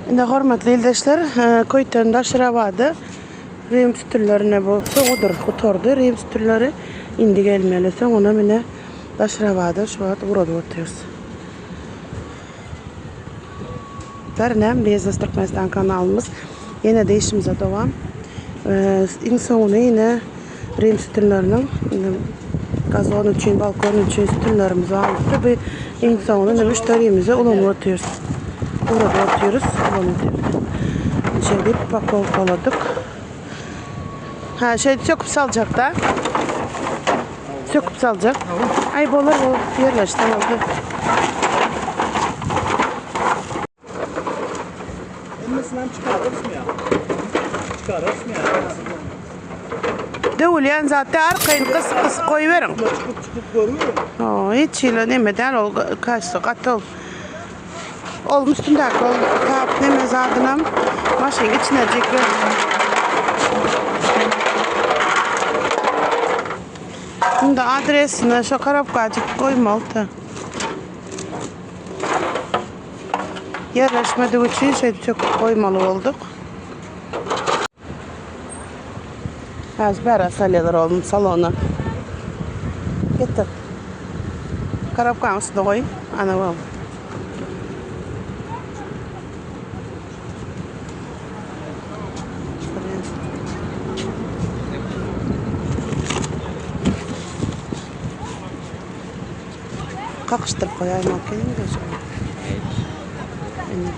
Indi hormatly ildeşler, Köýten Daşrabada Rim sütünlerine bu soňudyr, gutardy Rim sütünleri. Indi gelmeli. Soňuna mine Daşrabada şu wagt ugradyp otyrys. Näme Biznes Türkmenistan kanalymyz ýene-de işimize dowam. Iň soňuny ýene Rim sütünleriniň gazon üçin, balkon üçin sütünlerimiz galypdy. Bu iň soňuny indi müşderimize ulanyp otyrys. Ugradyp otyrys, ulanyp otyrys. Şeýdip pakowkaladyk. Ha, şeýdip söküp saljak da. Söküp saljak. Aý bolar, bol ýerleşdi boldy. Hemmesinden çykararysmy ýa? Çykararysmy ýa? Döwülýän zat däl, arkaýyn gysyp gysyp goýberiň. Çykyp çykyp görüň. Ho, hiç hili neme däl ol kaşsa gaty ol. Ol üstündäki ol tap neme zadynam maşynyň içine jikler. Indi adresini şo korobkajyk goýmalydy. Ýerleşmedigi üçin şeýdip söküp goýmaly bolduk. Häzir bäri salýarlar oglum salona. Getir. Korobkanyň üstüne goý. Ana bol. Kakyşdyryp goýaýmak indi şony. Indi.